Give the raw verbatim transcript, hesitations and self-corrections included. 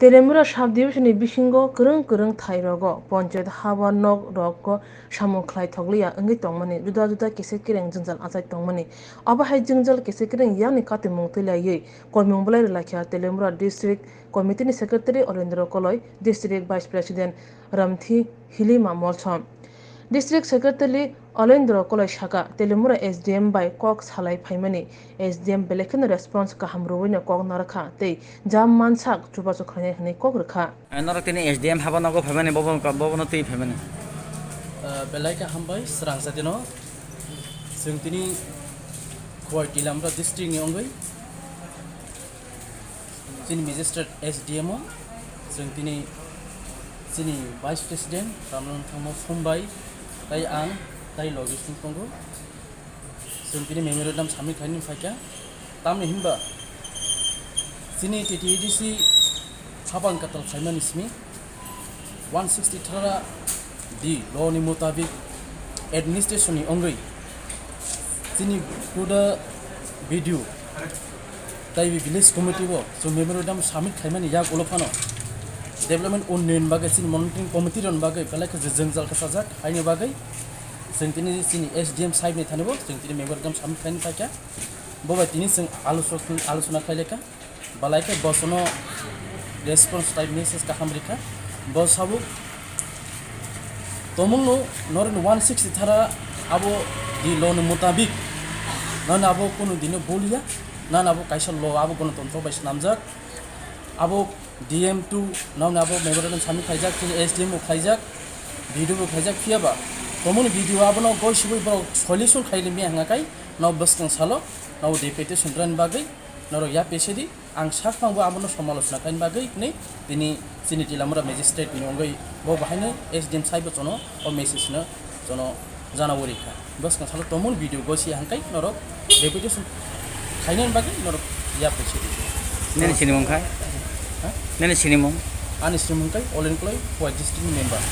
Telemura sub-division ni bisingo kwrwng kwrwng thai rogo ponchayat haba nok rogo samung khlai thokliya wngwi tongmani, juda juda kisa kereng jwngjal achai tongmani. Abo hai jwngjal kisa kereng yakni katimung twi laiwi koimung bolai rwlaikha Telemura District Committee ni Secretary Olendro Koloi, District Vice President Ramthi Hilima Molsom. District Secretary Olendro Koloi saka, Telemura S D M bai kok salai phaimani, S D M belai kheno response kaham rwui no kok narwkha tei jam mansak chubachu khlainai hwnwi kok rwkha. Norok tini S D M haba nogo phaimani, bobo, bobono twi phaimani. Ah, belai khe hambai, srang jatino. Chwng tini Khowai Tilamra district ni wngwi chini magistrate S D M o, chwng tini chini vice president Ramlan Thangmo Sombai, tai ang, tai logi sung tongo. Chwng tini memorandum submit khaini phaikha. Tamni hinba chini T T A D C hapang katal khaimani simi one sixty thara D law ni mutabik administration ni wngwi chini kuda B D O tai village committee o chwng memorandum submit khaimani yak ulo phano development unnayon bagwi chini monitoring committee rok bagwi belai khe jwngjal khe sajak haini bagwi chwng tini chini S D M sahib ni thani bo chwng tini memorandum submit khaini phaikha. Bo bai tini chwng aluso-, alusona khlai lekha. Balai khe bosono response type message kaham rikha. Bo sabuk tomungno norokni one sixty thara abo di law ni mutabik nana abo kunu dino boliya, nana abo kaisa law abo gonotontro bai swnamjak. Abo D M two nana abo memorandum submit khaijak, chini S D M bo khaijak, B D O bo khaijak, phiya ba tomungni B D O abono goi sibui borok solution khai limya hwnga kai no bwskang salo no deputation rani bagwi norok ya pesedi. Ang sak phangbo abono somalochona khaini bagwi hwnwi tini chini Tilamura magistrate ni wngwi bo bahaino S D M saibo chono o message no chono janawi rikha. Bwskang salo tomon video gosi hangkai norok deputation khainani bagwi norok yapri sidi. Nini sinimung khai? Ha? Nini sinimung? Ani sinimung khai Olen Kloi, Khowai district ni member.